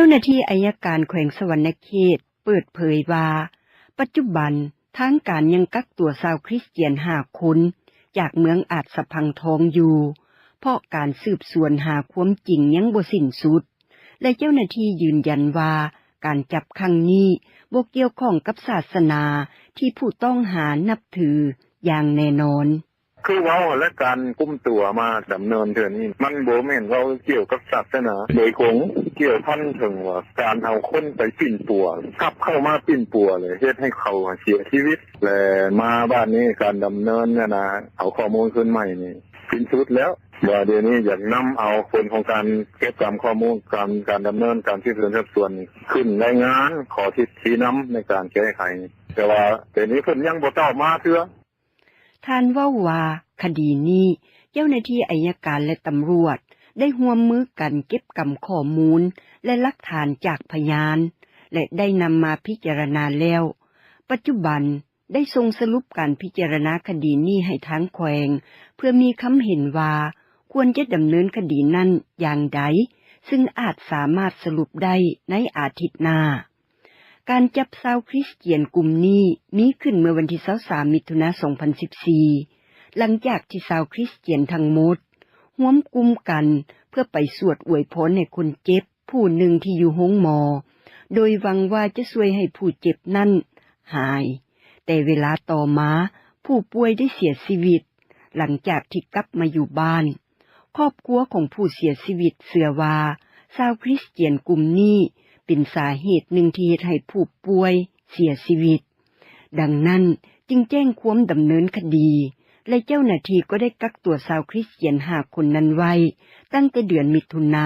ຈົ້າໜ້າທີ່ໄອຍະການແຂວງສະຫວັນນະເຂດເປີດເຜີຍວ່າ ປັດຈຸບັນທາງການຍັງກັກຕົວຊາວຄຣິສຕຽນຫ້າຄົນ ຈາກເມືອງອາດສະພັງທອງຢູ່ ເພາະການສືບສວນຫາຄວາມຈິງຍັງບໍ່ສິ້ນສຸດ ແລະ ເຈົ້າໜ້າທີ່ຢືນຢັນວ່າ ການຈັບຄັ້ງນີ້ບໍ່ກ່ຽວຂ້ອງກັບສາສະໜາທີ່ຜູ້ຕ້ອງຫານັບຖືຢ່າງແນ່ນອນ. ຄືເວົ້າຫັ້ນແຫຼະ ການກຸມຕົວມາດຳເນີນເທື່ອນີ້ ມັນບໍ່ແມ່ນເວົ້າກ່ຽວກັບສາສະໜາໂດຍກົງ ກ່ຽວພັນເຖິງວ່າການເອົາຄົນໄປປິ່ນປົວ ກັບເຂົ້າມາປິ່ນປົວ ແລະ ເຮັດໃຫ້ເຂົາເສຍຊີວິດ ແລະ ມາບາດນີ້ການດຳເນີນຫັ້ນນະ ເອົາຂໍ້ມູນຄືນໃໝ່ນີ້ສິ້ນສຸດແລ້ວ ວ່າດຽວນີ້ຢາກນຳເອົາຜົນຂອງການເກັບກຳຂໍ້ມູນ ການ ການດຳເນີນການສືບສວນສອບສວນນີ້ ຂຶ້ນລາຍງານຂໍ້ເທັດຊີ້ນຳໃນການແກ້ໄຂນີ້ ແຕ່ວ່າດຽວນີ້ເພິ່ນຍັງບໍ່ຕອບມາເທື່ອ. ທ່ານເວົ້າວ່າ ຄະດີນີ້ ເຈົ້າໜ້າທີ່ໄອຍະການ ແລະ ຕຳຫຼວດ ໄດ້ຮ່ວມມືກັນເກັບກຳຂໍ້ມູນ ແລະ ຫຼັກຖານຈາກພະຍານ ແລະ ໄດ້ນຳມາພິຈາລະນາແລ້ວ. ປັດຈຸບັນໄດ້ສົ່ງສະຫຼຸບການພິຈາລະນາຄະດີນີ້ໃຫ້ທາງແຂວງ ເພື່ອມີຄຳເຫັນວ່າ ຄວນຈະດຳເນີນຄະດີນັ້ນຢ່າງໃດ, ຊຶ່ງອາດສາມາດສະຫຼຸບໄດ້ໃນອາທິດໜ້າ. ການຈັບຊາວຄຣິສຕຽນກຸ່ມນີ້ມີຂຶ້ນເມື່ອວັນທີຊາວສາມ ມິຖຸນາ ສອງພັນສິບສີ່ ຫຼັງຈາກທີ່ຊາວຄຣິສຕຽນທັງໝົດຮວມກຸ່ມກັນເພື່ອໄປສວດອວຍພອນໃຫ້ຄົນເຈັບຜູ້ໜຶ່ງທີ່ຢູ່ໂຮງໝໍ ໂດຍຫວັງວ່າຈະຊ່ວຍໃຫ້ຜູ້ເຈັບນັ້ນຫາຍ. ແຕ່ເວລາຕໍ່ມາ ຜູ້ປ່ວຍໄດ້ເສຍຊີວິດ ຫຼັງຈາກທີ່ກັບມາຢູ່ບ້ານ. ຄອບຄົວຂອງຜູ້ເສຍຊີວິດເຊື່ອວ່າ ຊາວຄຣິສຕຽນກຸ່ມນີ້ເປັນສາເຫດໜຶ່ງທີ່ເຮັດໃຫ້ຜູ້ປ່ວຍເສຍຊີວິດ. ດັ່ງນັ້ນຈຶ່ງແຈ້ງຄວາມດຳເນີນຄະດີ ແລະ ເຈົ້າໜ້າທີ່ກໍໄດ້ກັກຕົວຊາວຄຣິສຕຽນຫ້າຄົນນັ້ນໄວ້ ຕັ້ງແຕ່ເດືອນມິຖຸນາ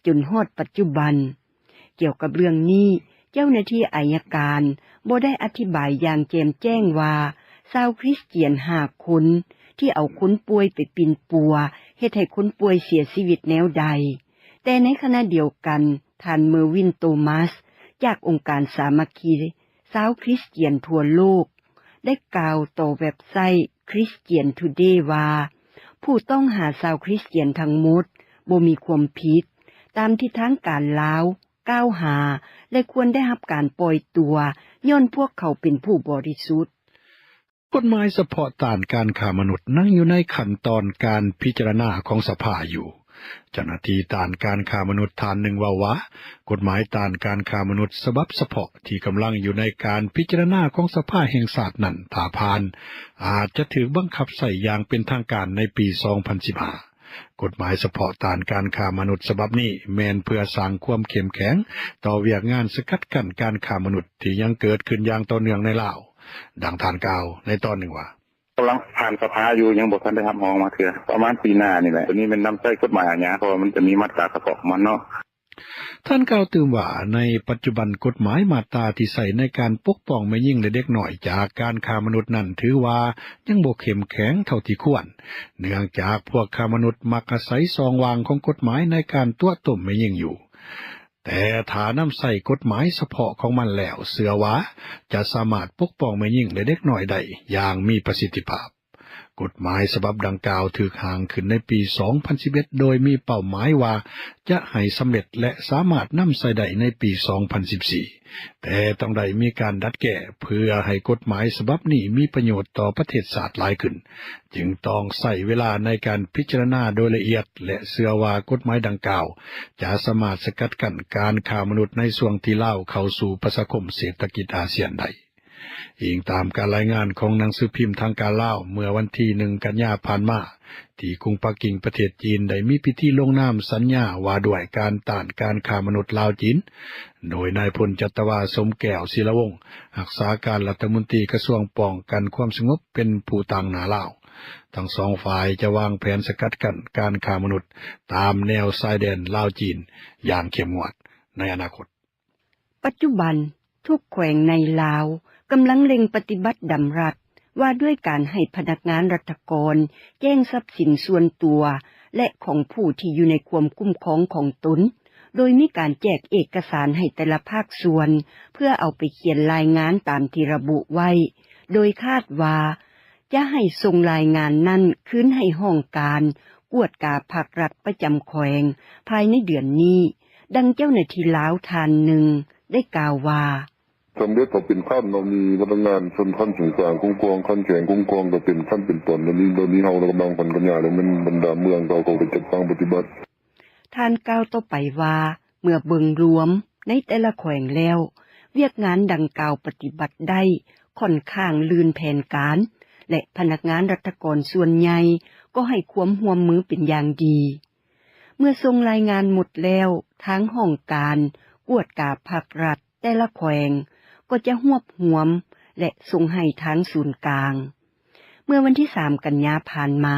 ຈົນຮອດປັດຈຸບັນ. ກ່ຽວກັບເລື່ອງນີ້ ເຈົ້າໜ້າທີ່ໄອຍະການບໍ່ໄດ້ອະທິບາຍຢ່າງແຈ່ມແຈ້ງວ່າ ຊາວຄຣິສຕຽນຫ້າຄົນທີ່ເອົາຄົນປ່ວຍໄປປິ່ນປົວ ເຮັດໃຫ້ຄົນປ່ວຍເສຍຊີວິດແນວໃດ, ແຕ່ໃນຂະນະດຽວກັນ ທ່ານ ເມີວິນ ໂຕມັສ ຈາກອົງການສາມັກຄີຊາວຄຣິສຕຽນທົ່ວໂລກ ໄດ້ກ່າວຕໍ່ເວັບໄຊ Christian Today ວ່າ ຜູ້ຕ້ອງຫາຊາວຄຣິສຕຽນທັງໝົດບໍ່ມີຄວາມຜິດ ຕາມທີ່ທາງການລາວກ່າວຫາ ແລະ ຄວນໄດ້ຮັບການປ່ອຍຕົວ ຍ້ອນພວກເຂົາເປັນຜູ້ບໍລິສຸດ. ກົດໝາຍສະເພາະຕ້ານການຄ້າມະນຸດຍັງຢູ່ໃນຂັ້ນຕອນການພິຈາລະນາຂອງສະພາຢູ່. ເຈົ້າໜ້າທີ່ຕ້ານການຄ້າມະນຸດທ່ານໜຶ່ງເວົ້າວ່າ ກົດໝາຍຕ້ານການຄ້າມະນຸດສະບັບສະເພາະທີ່ກຳລັງຢູ່ໃນການພິຈາລະນາຂອງສະພາແຫ່ງຊາດນັ້ນ ຖ້າຜ່ານ ອາດຈະຖືກບັງຄັບໃຊ້ຢ່າງເປັນທາງການໃນປີສອງພັນສິບຫ້າ. ກົດໝາຍສະເພາະຕ້ານການຄ້າມະນຸດສະບັບນີ້ ແມ່ນເພື່ອສ້າງຄວາມເຂັ້ມແຂງຕໍ່ວຽກງານສະກັດກັ້ນການຄ້າມະນຸດທີ່ຍັງເກີດຂຶ້ນຢ່າງຕໍ່ເນື່ອງໃນລາວ. ດັ່ງທ່ານກ່າວໃນຕອນໜຶ່ງວ່າ ກຳລັງຜ່ານສະພາຢູ່ ຍັງບໍ່ທັນໄດ້ຮັບຮອງມາເທື່ອ ປະມານປີໜ້ານີ້ແຫຼະ ໂຕນີ້ແມ່ນນຳໃຊ້ກົດໝາຍອາຍາ ເພາະວ່າມັນຈະມີມາດຕາສະເພາະຂອງມັນເນາະ. ທ່ານກ່າວຕື່ມວ່າ ໃນປັດຈຸບັນກົດໝາຍມາດຕາທີ່ໃຊ້ໃນການປົກປ້ອງແມ່ຍິງ ແລະ ເດັກນ້ອຍຈາກການຄ້າມະນຸດນັ້ນ ຖືວ່າຍັງບໍ່ເຂັ້ມແຂງເທົ່າທີ່ຄວນ ເນື່ອງຈາກພວກຄ້າມະນຸດມັກອາໄສຊ່ອງວ່າງຂອງກົດໝາຍໃນການຕົວະຕົ້ມແມ່ຍິງຢູ່. ແຕ່ຖ້ານຳໃຊ້ກົດໝາຍສະເພາະຂອງມັນແລ້ວ ເຊື່ອວ່າຈະສາມາດປົກປ້ອງແມ່ຍິງ ແລະ ເດັກນ້ອຍໄດ້ຢ່າງມີປະສິດທິພາບ. ກົດໝາຍສະບັບດັ່ງກ່າວຖືກຮ່າງຂຶ້ນໃນປີສອງພັນສິບເອັດ ໂດຍມີເປົ້າໝາຍວ່າຈະໃຫ້ສຳເລັດ ແລະ ສາມາດນຳໃຊ້ໄດ້ໃນປີສອງພັນສິບສີ່ ແຕ່ຕ້ອງໄດ້ມີການດັດແກ້ເພື່ອໃຫ້ກົດໝາຍສະບັບນີ້ມີປະໂຫຍດຕໍ່ປະເທດຊາດຫຼາຍຂຶ້ນ, ຈຶ່ງຕ້ອງໃຊ້ເວລາໃນການພິຈາລະນາໂດຍລະອຽດ ແລະ ເຊື່ອວ່າກົດໝາຍດັ່ງກ່າວຈະສາມາດສະກັດກັ້ນການຄ້າມະນຸດໃນຊ່ວງທີ່ລາວເຂົ້າສູ່ປະຊາຄົມເສດຖະກິດອາຊຽນໄດ້. ອີງຕາມການລາຍງານຂອງໜັງສືພິມທາງການລາວເມື່ອວັນທີໜຶ່ງ ກັນຍາຜ່ານມາ ທີ່ກຸງປັກກິ່ງ ປະເທດຈີນ ໄດ້ມີພິທີລົງນາມສັນຍາວ່າດ້ວຍການຕ້ານການຄ້າມະນຸດລາວ-ຈີນ ໂດຍນາຍພົນຈັດຕະວາ ສົມແກ້ວ ສີລະວົງ ຮັກສາການລັດຖະມົນຕີກະຊວງປ້ອງກັນຄວາມສະຫງົບເປັນຜູ້ຕາງໜ້າລາວ. ທັງສອງຝ່າຍຈະວາງແຜນສະກັດກັ້ນການຄ້າມະນຸດຕາມແນວຊາຍແດນລາວ-ຈີນຢ່າງເຂັ້ມງວດໃນອະນາຄົດ. ປັດຈຸບັນ ທຸກແຂວງໃນລາວກຳລັງເລັ່ງປະຕິບັດດຳລັດວ່າດ້ວຍການໃຫ້ພະນັກງານລັດຖະກອນແຈ້ງຊັບສິນສ່ວນຕົວ ແລະ ຂອງຜູ້ທີ່ຢູ່ໃນຄວາມຄຸ້ມຄອງຂອງຕົນ, ໂດຍມີການແຈກເອກະສານໃຫ້ແຕ່ລະພາກສ່ວນ ເພື່ອເອົາໄປຂຽນລາຍງານຕາມທີ່ລະບຸໄວ້, ໂດຍຄາດວ່າຈະໃຫ້ສົ່ງລາຍງານນັ້ນຄືນໃຫ້ຫ້ອງການກວດກາພັກລັດປະຈຳແຂວງພາຍໃນເດືອນນີ້. ດັ່ງເຈົ້າໜ້າທີ່ລາວທ່ານໜຶ່ງໄດ້ກ່າວວ່າ: ສຳເລັດເຂົາເປັນຂັ້ນເນາະ ມີພະນັກງານຊັ້ນຂັ້ນສູງກາງຄຸ້ມຄອງ ຂັ້ນແຂວງຄຸ້ມຄອງກໍເປັນຂັ້ນເປັນຕອນ ດຽວນີ້ ດຽວນີ້ເຮົາກຳລັງຜັນກັນຍາ ແລ້ວແມ່ນບັນດາເມືອງເຂົາ ເຂົາກໍຈັດຕັ້ງປະຕິບັດ. ທ່ານກ່າວຕໍ່ໄປວ່າ ເມື່ອເບິ່ງລວມໃນແຕ່ລະແຂວງແລ້ວ ວຽກງານດັ່ງກ່າວປະຕິບັດໄດ້ຂ້ອນຂ້າງລື່ນແຜນການ ແລະ ພະນັກງານລັດຖະກອນສ່ວນໃຫຍ່ກໍໃຫ້ຄວາມຮ່ວມມືເປັນຢ່າງດີ. ເມື່ອສົ່ງລາຍງານໝົດແລ້ວ ທາງຫ້ອງການກວດກາພັກລັດແຕ່ລະແຂວງກໍຈະຮວບຮວມ ແລະ ສົ່ງໃຫ້ທາງສູນກາງ. ເມື່ອວັນທີສາມກັນຍາຜ່ານມາ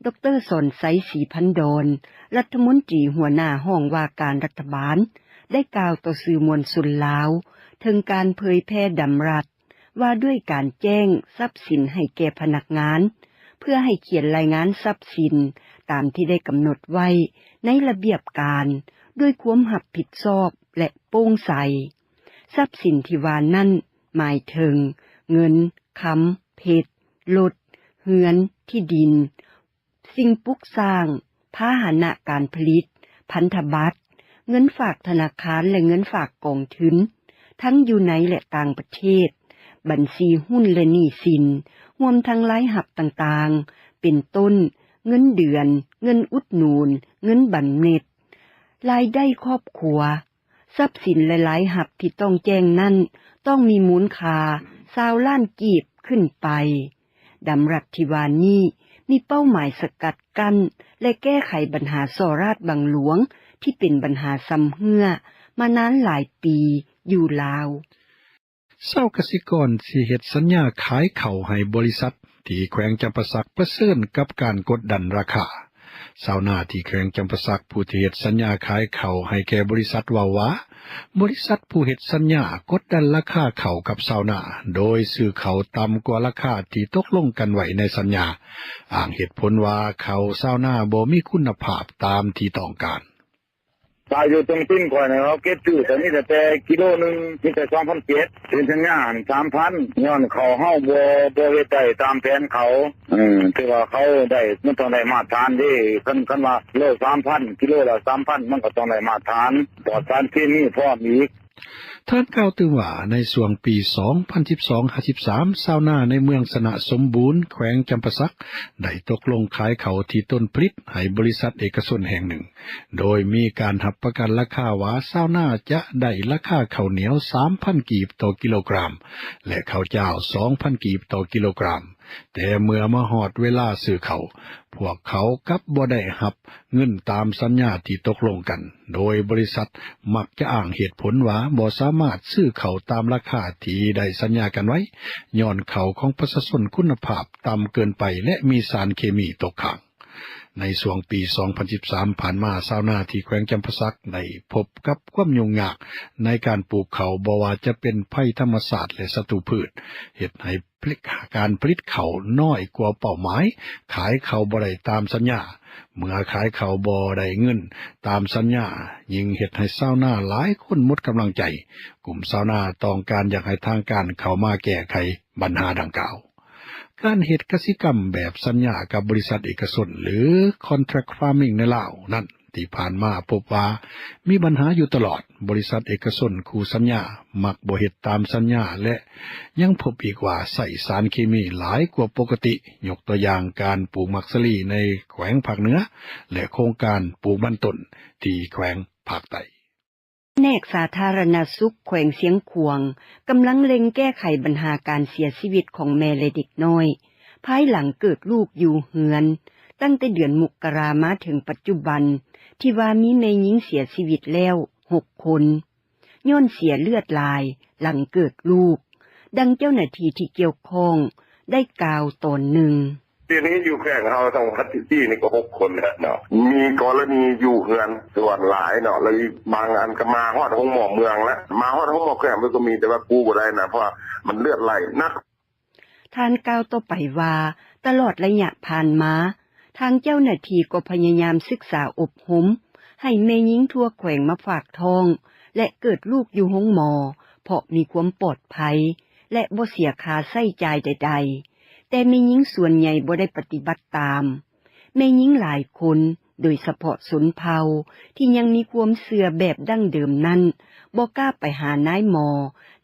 ດຣ. ສອນໄຊ ສີພັນດອນ ລັດຖະມົນຕີຫົວໜ້າຫ້ອງວ່າການລັດຖະບານ ໄດ້ກ່າວຕໍ່ສື່ມວນຊົນລາວເຖິງການເຜີຍແຜ່ດຳລັດ ວ່າດ້ວຍການແຈ້ງຊັບສິນໃຫ້ແກ່ພະນັກງານ ເພື່ອໃຫ້ຂຽນລາຍງານຊັບສິນຕາມທີ່ໄດ້ກຳນົດໄວ້ໃນລະບຽບການ ດ້ວຍຄວາມຮັບຜິດຊອບ ແລະ ໂປ່ງໃສ. ຊັບສິນທີ່ວ່ານັ້ນໝາຍເຖິງເງິນ, ຄຳ, ເພັດ, ລົດ, ເຮືອນ, ທີ່ດິນ, ສິ່ງປຸກສ້າງ, ພາຫະນະການຜະລິດ, ພັນທະບັດ, ເງິນຝາກທະນາຄານ ແລະ ເງິນຝາກກອງທຶນ ທັງຢູ່ໃນ ແລະ ຕ່າງປະເທດ, ບັນຊີຫຸ້ນ ແລະ ໜີ້ສິນ, ຮວມທັງລາຍຮັບຕ່າງໆ ເປັນຕົ້ນ ເງິນເດືອນ, ເງິນອຸດໜູນ, ເງິນບຳເໜັດ, ລາຍໄດ້ຄອບຄົວ. ຊັບສິນ ແລະ ລາຍຮັບທີ່ຕ້ອງແຈ້ງນັ້ນ ຕ້ອງມີມູນຄ່າຊາວລ້ານກີບຂຶ້ນໄປ. ດຳລັດທີ່ວ່ານີ້ມີເປົ້າໝາຍສະກັດກັ້ນ ແລະ ແກ້ໄຂບັນຫາສໍ້ລາດບັງຫຼວງ ທີ່ເປັນບັນຫາຊຳເຮື້ອມານານຫຼາຍປີຢູ່ລາວ. ຊາວກະສິກອນທີ່ເຮັດສັນຍາຂາຍເຂົ້າໃຫ້ບໍລິສັດທີ່ແຂວງຈຳປາສັກປະເຊີນກັບການກົດດັນລາຄາ. ຊາວນາທີ່ແຂວງຈຳປາສັກ ຜູ້ທີ່ເຮັດສັນຍາຂາຍເຂົ້າໃຫ້ແກ່ບໍລິສັດເວົ້າວ່າ ບໍລິສັດຜູ້ເຮັດສັນຍາກົດດັນລາຄາເຂົ້າກັບຊາວນາ ໂດຍຊື້ເຂົ້າຕ່ຳກວ່າລາຄາທີ່ຕົກລົງກັນໄວ້ໃນສັນຍາ, ອ້າງເຫດຜົນວ່າເຂົ້າຊາວນາບໍ່ມີຄຸນນະພາບຕາມທີ່ຕ້ອງການ. ຂາຍຢູ່ຕົງຕີນຂ້ອຍນະ ເຂົາເກັບຊື້ ແຕ່ມີແຕ່ ແຕ່ກິໂລໜຶ່ງມີແຕ່ສອງພັນເຈັດ ເຊັນສັນຍາຫັ້ນສາມພັນ ຍ້ອນເຂົ້າເຮົາບໍ່ ບໍ່ເຮັດໄດ້ຕາມແຜນເຂົາ. ເອີ ຖືວ່າເຂົາໄດ້ ມັນຕ້ອງໄດ້ມາດຖານເດ້ ຄັນ ຄັນວ່າໂລສາມພັນ ກິໂລລະສາມພັນ ມັນກໍຕ້ອງໄດ້ມາດຖານ ປອດສານເຄມີພ້ອມອີກ. ທ່ານກ່າວຕື່ມວ່າ ໃນຊ່ວງປີສອງພັນສິບສອງຫາສິບສາມ ຊາວນາໃນເມືອງຊະນະສົມບູນ ແຂວງຈຳປາສັກ ໄດ້ຕົກລົງຂາຍເຂົ້າທີ່ຕົນຜະລິດໃຫ້ບໍລິສັດເອກະຊົນແຫ່ງໜຶ່ງ ໂດຍມີການຮັບປະກັນລາຄາວ່າ ຊາວນາຈະໄດ້ລາຄາເຂົ້າໜຽວສາມພັນກີບຕໍ່ກິໂລກຣາມ ແລະ ເຂົ້າຈ້າວສອງພັນກີບຕໍ່ກິໂລກຣາມ. ແຕ່ເມື່ອມາຮອດເວລາຊື້ເຂົ້າ ພວກເຂົາກັບບໍ່ໄດ້ຮັບເງິນຕາມສັນຍາທີ່ຕົກລົງກັນ, ໂດຍບໍລິສັດມັກຈະອ້າງເຫດຜົນວ່າບໍ່ສາມາດຊື້ເຂົ້າຕາມລາຄາທີ່ໄດ້ສັນຍາກັນໄວ້, ຍ້ອນເຂົ້າຂອງປະຊາຊົນຄຸນນະພາບຕ່ຳເກີນໄປ ແລະ ມີສານເຄມີຕົກຄ້າງ. ໃນຊ່ວງປີສອງພັນສິບສາມຜ່ານມາ, ຊາວນາທີ່ແຂວງຈຳປາສັກໄດ້ພົບກັບຄວາມຫຍຸ້ງຍາກໃນການປູກເຂົ້າ, ບໍ່ວ່າຈະເປັນໄພທຳມະຊາດ ແລະ ສັດຕູພືດ, ເຮັດໃຫ້ ການຜະລິດເຂົ້ານ້ອຍກວ່າເປົ້າໝາຍ, ຂາຍເຂົ້າບໍ່ໄດ້ຕາມສັນຍາ. ເມື່ອຂາຍເຂົ້າບໍ່ໄດ້ເງິນຕາມສັນຍາ, ຍິ່ງເຮັດໃຫ້ຊາວນາຫຼາຍຄົນໝົດກຳລັງໃຈ. ກຸ່ມຊາວນາຕ້ອງການຢາກໃຫ້ທາງການເຂົ້າມາແກ້ໄຂບັນຫາດັ່ງກ່າວ. ການເຮັດກະສິກຳແບບສັນຍາກັບບໍລິສັດເອກະຊົນ ຫຼື contract farming ໃນລາວນັ້ນ ທີ່ຜ່ານມາພົບວ່າມີບັນຫາຢູ່ຕະຫຼອດ. ບໍລິສັດເອກະຊົນຄູ່ສັນຍາມັກບໍ່ເຮັດຕາມສັນຍາ ແລະ ຍັງພົບອີກວ່າໃຊ້ສານເຄມີຫຼາຍກວ່າປົກກະຕິ, ຍົກຕົວຢ່າງການປູກໝາກສາລີໃນແຂວງພາກເໜືອ ແລະ ໂຄງການປູກມັນຕົ້ນທີ່ແຂວງພາກໃຕ້. ພະແນກສາທາລະນະສຸກແຂວງຊຽງຂວາງ ກຳລັງເລັ່ງແກ້ໄຂບັນຫາການເສຍຊີວິດຂອງແມ່ ແລະ ເດັກນ້ອຍ ພາຍຫຼັງເກີດລູກຢູ່ເຮືອນ ຕັ້ງແຕ່ເດືອນມົກກະລາມາເຖິງປັດຈຸບັນ ທີ່ວ່າມີແມ່ຍິງເສຍຊີວິດແລ້ວຫົກຄົນ ຍ້ອນເສຍເລືອດຫຼາຍຫຼັງເກີດລູກ. ດັ່ງເຈົ້າໜ້າທີ່ທີ່ກ່ຽວຂ້ອງໄດ້ກ່າວຕອນໜຶ່ງ. ດຽວນີ້ຢູ່ແຂວງເຮົາ ສອງພັນສິບສີ່ນີ້ກໍຫົກຄົນແລ້ວເນາະ, ມີກໍລະນີຢູ່ເຮືອນສ່ວນຫຼາຍເນາະ, ແລ້ວບາງອັນກໍມາຮອດໂຮງໝໍເມືອງແລ້ວ, ມາຮອດໂຮງໝໍແຂວງເພິ່ນກໍມີ, ແຕ່ວ່າກູ້ບໍ່ໄດ້ນະ ເພາະວ່າມັນເລືອດໄຫຼໜັກ. ທ່ານກ່າວຕໍ່ໄປວ່າ ຕະຫຼອດໄລຍະຜ່ານມາ ທາງເຈົ້າໜ້າທີ່ກໍພະຍາຍາມສຶກສາອົບຮົມໃຫ້ແມ່ຍິງທົ່ວແຂວງມາຝາກທ້ອງ ແລະ ເກີດລູກຢູ່ໂຮງໝໍ ເພາະມີຄວາມປອດໄພ ແລະ ບໍ່ເສຍຄ່າໃຊ້ຈ່າຍໃດໆ, ແຕ່ແມ່ຍິງສ່ວນໃຫຍ່ບໍ່ໄດ້ປະຕິບັດຕາມ. ແມ່ຍິງຫຼາຍຄົນ ໂດຍສະເພາະຊົນເຜົ່າທີ່ຍັງມີຄວາມເຊື່ອແບບດັ້ງເດີມນັ້ນ ບໍ່ກ້າໄປຫານາຍໝໍ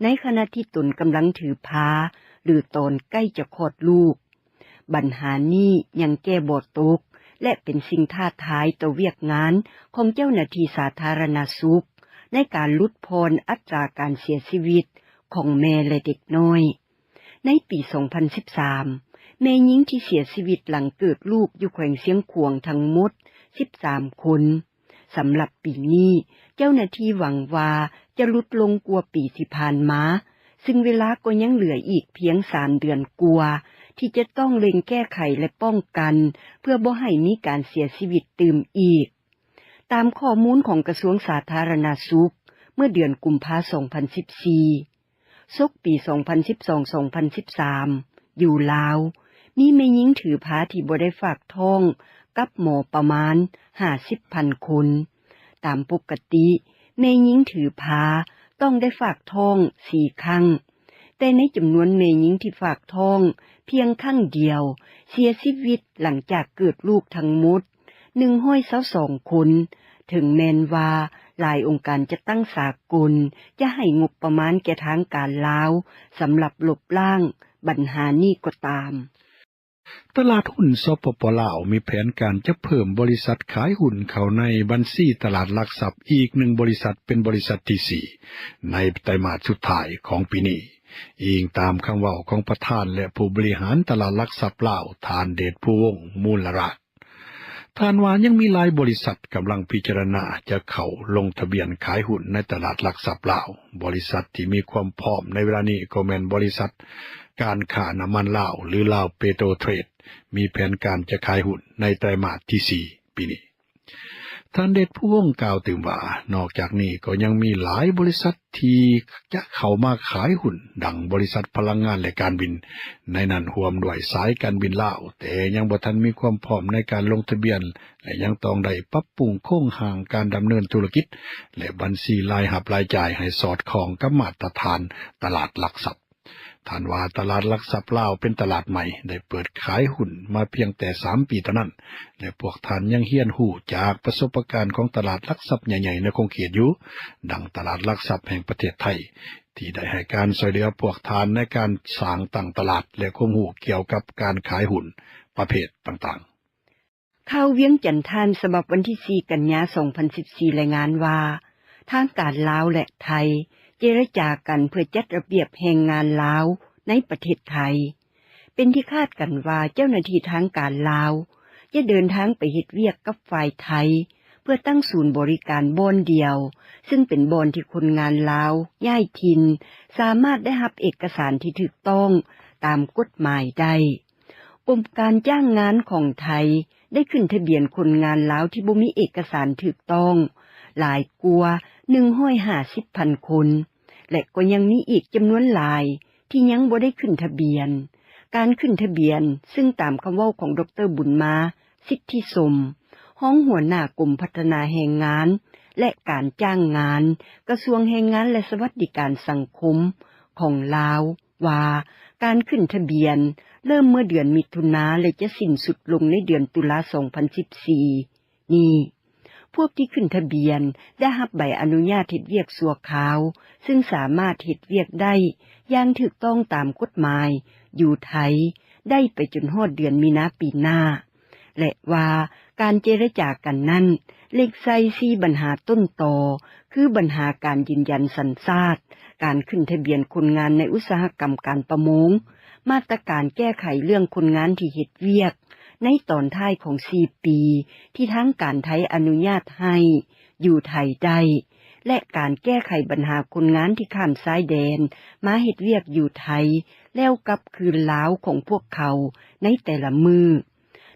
ໃນຂະນະທີ່ຕົນກຳລັງຖືພາ ຫຼື ຕອນໃກ້ຈະຄອດລູກ. ບັນຫານີ້ຍັງແກ້ບໍ່ຕົກ ແລະ ເປັນສິ່ງທ້າທາຍຕໍ່ວຽກງານຂອງເຈົ້າໜ້າທີ່ສາທາລະນະສຸກ ໃນການຫຼຸດຜ່ອນອັດຕາການເສຍຊີວິດຂອງແມ່ ແລະ ເດັກນ້ອຍ. ໃນປີສອງພັນສິບສາມ ແມ່ຍິງທີ່ເສຍຊີວິດຫຼັງເກີດລູກຢູ່ແຂວງຊຽງຂວາງທັງໝົດສິບສາມຄົນ. ສຳລັບປີນີ້ ເຈົ້າໜ້າທີ່ຫວັງວ່າຈະຫຼຸດລົງກວ່າປີທີ່ຜ່ານມາ, ຊຶ່ງເວລາກໍຍັງເຫຼືອອີກພຽງສາມເດືອນກວ່າ ທີ່ຈະຕ້ອງເລັ່ງແກ້ໄຂ ແລະ ປ້ອງກັນ ເພື່ອບໍ່ໃຫ້ມີການເສຍຊີວິດຕື່ມອີກ. ຕາມຂໍ້ມູນຂອງກະຊວງສາທາລະນະສຸກ ເມື່ອເດືອນກຸມພາ ສອງພັນສິບສີ່ ສົກປີສອງພັນສິບສອງ ສອງພັນສິບສາມ ຢູ່ລາວ ມີແມ່ຍິງຖືພາທີ່ບໍ່ໄດ້ຝາກທ້ອງກັບໝໍປະມານຫ້າສິບພັນຄົນ. ຕາມປົກກະຕິ ແມ່ຍິງຖືພາຕ້ອງໄດ້ຝາກທ້ອງສີ່ຄັ້ງ, ແຕ່ໃນຈຳນວນແມ່ຍິງທີ່ຝາກທ້ອງພຽງຄັ້ງດຽວ ເສຍຊີວິດຫຼັງຈາກເກີດລູກທັງໝົດ ໜຶ່ງຮ້ອຍຊາວສອງຄົນ, ເຖິງແມ່ນວ່າຫຼາຍອົງການຈັດຕັ້ງສາກົນຈະໃຫ້ງົບປະມານແກ່ທາງການລາວ ສຳລັບລົບລ້າງບັນຫານີ້ກໍຕາມ. ຕະຫຼາດຫຸ້ນ ສປປ ລາວ ມີແຜນການຈະເພີ່ມບໍລິສັດຂາຍຫຸ້ນເຂົ້າໃນບັນຊີຕະຫຼາດຫຼັກຊັບອີກໜຶ່ງບໍລິສັດ ເປັນບໍລິສັດທີສີ່ ໃນໄຕມາດສຸດທ້າຍຂອງປີນີ້, ອີງຕາມຄຳເວົ້າຂອງປະທານ ແລະ ຜູ້ບໍລິຫານຕະຫຼາດຫຼັກຊັບລາວ ທ່ານ ເດດພູວົງ ມູນລະລາດ. ທ່ານວ່າຍັງມີຫຼາຍບໍລິສັດກຳລັງພິຈາລະນາຈະເຂົ້າລົງທະບຽນຂາຍຫຸ້ນໃນຕະຫຼາດຫຼັກຊັບລາວ. ບໍລິສັດທີ່ມີຄວາມພ້ອມໃນເວລານີ້ກໍແມ່ນບໍລິສັດການຄ້ານ້ຳມັນລາວ ຫຼື ລາວເປໂຕຣເທຣດ ມີແຜນການຈະຂາຍຫຸ້ນໃນໄຕມາດທີສີ່ປີນີ້. ທ່ານ ເດດພູວົງ ກ່າວຕື່ມວ່າ ນອກຈາກນີ້ກໍຍັງມີຫຼາຍບໍລິສັດທີ່ຈະເຂົ້າມາຂາຍຫຸ້ນ ດັ່ງບໍລິສັດພະລັງງານ ແລະ ການບິນ, ໃນນັ້ນຮ່ວມດ້ວຍສາຍການບິນລາວ, ແຕ່ຍັງບໍ່ທັນມີຄວາມພ້ອມໃນການລົງທະບຽນ ແລະ ຍັງຕ້ອງໄດ້ປັບປຸງໂຄງຮ່າງການດຳເນີນທຸລະກິດ ແລະ ບັນຊີລາຍຮັບລາຍຈ່າຍໃຫ້ສອດຄ່ອງກັບມາດຕະຖານຕະຫຼາດຫຼັກຊັບ. ທ່ານວ່າຕະຫຼາດຫຼັກຊັບລາວເປັນຕະຫຼາດໃໝ່, ໄດ້ເປີດຂາຍຫຸ້ນມາພຽງແຕ່ສາມປີເທົ່ານັ້ນ ແລະ ພວກທ່ານຍັງຮຽນຮູ້ຈາກປະສົບປະການຂອງຕະຫຼາດຫຼັກຊັບໃຫຍ່ໆໃນຂົງເຂດຢູ່, ດັ່ງຕະຫຼາດຫຼັກຊັບແຫ່ງປະເທດໄທ ທີ່ໄດ້ໃຫ້ການຊ່ວຍເຫຼືອພວກທ່ານໃນການສ້າງຕັ້ງຕະຫຼາດ ແລະ ຄວາມຮູ້ກ່ຽວກັບການຂາຍຫຸ້ນປະເພດຕ່າງໆ. ຂ່າວວຽງຈັນທາມ ສະບັບວັນທີສີ່ ກັນຍາ ສອງພັນສິບສີ່ ລາຍງານວ່າ ທາງການລາວ ແລະ ໄທ ເຈລະຈາກັນເພື່ອຈັດລະບຽບແຮງງານລາວໃນປະເທດໄທ. ເປັນທີ່ຄາດກັນວ່າເຈົ້າໜ້າທີ່ທາງການລາວຈະເດີນທາງໄປເຮັດວຽກກັບຝ່າຍໄທ ເພື່ອຕັ້ງສູນບໍລິການບ່ອນດຽວ, ຊຶ່ງເປັນບ່ອນທີ່ຄົນງານລາວຍ້າຍຖິ່ນສາມາດໄດ້ຮັບເອກະສານທີ່ຖືກຕ້ອງຕາມກົດໝາຍໄດ້. ກົມການຈ້າງງານຂອງໄທໄດ້ຂຶ້ນທະບຽນຄົນງານລາວທີ່ບໍ່ມີເອກະສານຖືກຕ້ອງຫຼາຍກວ່າໜຶ່ງຮ້ອຍຫ້າສິບພັນຄົນ ແລະ ກໍຍັງມີອີກຈຳນວນຫຼາຍທີ່ຍັງບໍ່ໄດ້ຂຶ້ນທະບຽນ. ການຂຶ້ນທະບຽນ, ຊຶ່ງຕາມຄຳເວົ້າຂອງ ດຣ ບຸນມາ ສິດທິສົມ ຮອງຫົວໜ້າກົມພັດທະນາແຮງງານ ແລະ ການຈ້າງງານ ກະຊວງແຮງງານ ແລະ ສະຫວັດດີການສັງຄົມຂອງລາວ ວ່າການຂຶ້ນທະບຽນເລີ່ມເມື່ອເດືອນມິຖຸນາ ແລະ ຈະສິ້ນສຸດລົງໃນເດືອນຕຸລາ ສອງພັນສິບສີ່ນີ້. ພວກທີ່ຂຶ້ນທະບຽນໄດ້ຮັບໃບອະນຸຍາດເຮັດວຽກຊົ່ວຄາວ ຊຶ່ງສາມາດເຮັດວຽກໄດ້ຢ່າງຖືກຕ້ອງຕາມກົດໝາຍຢູ່ໄທໄດ້ໄປຈົນຮອດເດືອນມີນາປີໜ້າ. ແລະວ່າການເຈລະຈາກັນນັ້ນ ເລັງໃສ່ສີ່ບັນຫາຕົ້ນຕໍ ຄືບັນຫາການຢືນຢັນສັນຊາດ, ການຂຶ້ນທະບຽນຄົນງານໃນອຸດສາຫະກຳການປະມົງ, ມາດຕະການແກ້ໄຂເລື່ອງຄົນງານທີ່ເຮັດວຽກໃນຕອນທ້າຍຂອງສີ່ປີ ທີ່ທາງການໄທອະນຸຍາດໃຫ້ຢູ່ໄທໄດ້ ແລະ ການແກ້ໄຂບັນຫາຄົນງານທີ່ຂ້າມຊາຍແດນມາເຮັດວຽກຢູ່ໄທ ແລ້ວກັບຄືນລາວຂອງພວກເຂົາໃນແຕ່ລະມື້.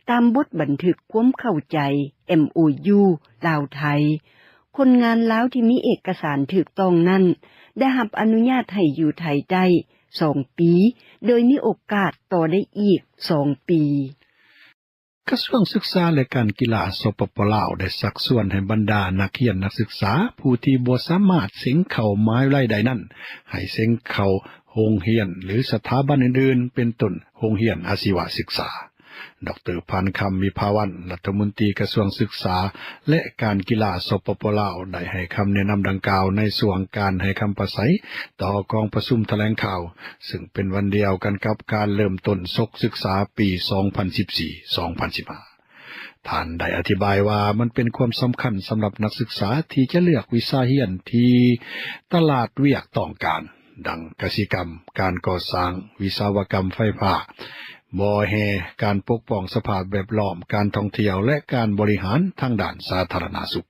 ຕາມບົດບັນທຶກຄວາມເຂົ້າໃຈ ເອັມໂອຢູ ລາວ-ໄທ, ຄົນງານລາວທີ່ມີເອກະສານຖືກຕ້ອງນັ້ນ ໄດ້ຮັບອະນຸຍາດໃຫ້ຢູ່ໄທໄດ້ສອງປີ ໂດຍມີໂອກາດຕໍ່ໄດ້ອີກສອງປີ. ກະຊວງສຶກສາ ແລະ ການກິລາ ສປປ ລາວ ໄດ້ຊັກຊວນໃຫ້ບັນດານັກຮຽນນັກສຶກສາ ຜູ້ທີ່ບໍ່ສາມາດເສັງເຂົ້າມະຫາວິທະຍາໄລໄດ້ນັ້ນ ໃຫ້ເສັງເຂົ້າໂຮງຮຽນ ຫຼື ສະຖາບັນອື່ນໆ ເປັນຕົ້ນໂຮງຮຽນອາຊີວະສຶກສາ. ດຣ. ພານຄຳ ວິພາວັນ ລັດຖະມົນຕີກະຊວງສຶກສາ ແລະ ການກິລາ ສປປລາວ ໄດ້ໃຫ້ຄຳແນະນຳດັ່ງກ່າວ ໃນຊ່ວງການໃຫ້ຄຳປາໃສ ຕໍ່ກອງປະຊຸມຖະແຫຼງຂ່າວ ຊຶ່ງເປັນວັນດຽວກັນກັບການເລີ່ມຕົ້ນສົກສຶກສາປີ ສອງພັນສິບສີ່ ສອງພັນສິບຫ້າ. ທ່ານໄດ້ອະທິບາຍວ່າ ມັນເປັນຄວາມສຳຄັນສຳລັບນັກສຶກສາ ທີ່ຈະເລືອກວິຊາຮຽນທີ່ຕະຫຼາດວຽກຕ້ອງການ ດັ່ງກະສິກຳ, ການກໍ່ສ້າງ, ວິສະວະກຳໄຟຟ້າ, ບໍ່ແຮ່, ການປົກປ້ອງສະພາບແວດລ້ອມ, ການທ່ອງທ່ຽວ ແລະ ການບໍລິຫານທາງດ້ານສາທາລະນະສຸກ. ດ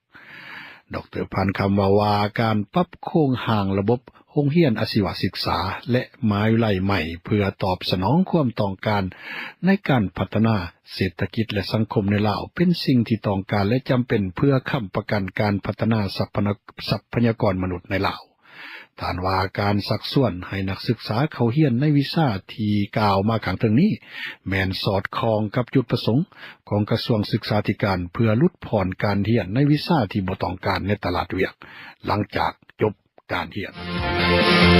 ຣ. ພານຄຳເວົ້າວ່າ ການປັບໂຄງຮ່າງລະບົບໂຮງຮຽນອາຊີວະສຶກສາ ແລະ ມະຫາວິທະຍາໄລໃໝ່ ເພື່ອຕອບສະໜອງຄວາມຕ້ອງການໃນການພັດທະນາເສດຖະກິດ ແລະ ສັງຄົມໃນລາວ ເປັນສິ່ງທີ່ຕ້ອງການ ແລະ ຈຳເປັນເພື່ອຄ້ຳປະກັນການພັດທະນາຊັບພະຍາ ຊັບພະຍາກອນມະນຸດໃນລາວ. ທ່ານວ່າ ການຊັກຊວນໃຫ້ນັກສຶກສາເຂົ້າຮຽນໃນວິຊາທີ່ກ່າວມາຂ້າງເທິງນີ້ ແມ່ນສອດຄ່ອງກັບຈຸດປະສົງຂອງກະຊວງສຶກສາທິການ ເພື່ອຫຼຸດຜ່ອນການຮຽນໃນວິຊາທີ່ບໍ່ຕ້ອງການໃນຕະຫຼາດວຽກ ຫຼັງຈາກຈົບການຮຽນ.